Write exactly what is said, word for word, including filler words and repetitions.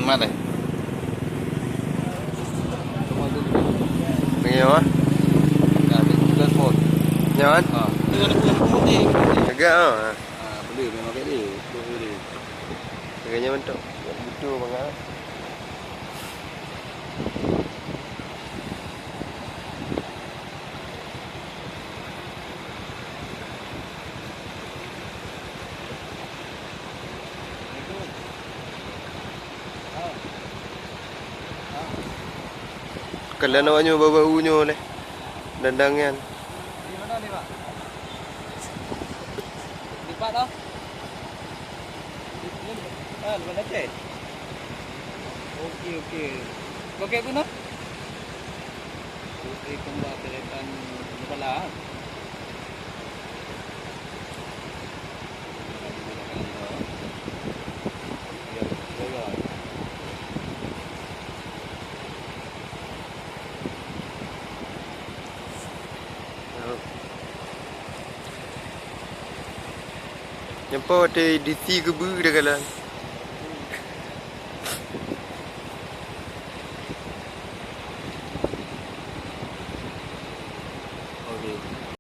Mat eh. Lagi apa? Nyaman? Agak ah. Ah, boleh memang kat dia. Boleh. Agaknya mantap. Butuh banget. Kalon awak nyoe bau-bau nyoe leh. Dandang nyan. Di mana ni, Pak? Di Pak tau? Di, di, ah, di mana teh? Okey, okey. Okey pun tau? Okey, kembali ke depan kepala. Nyang po watèe D C keubeue dah galak.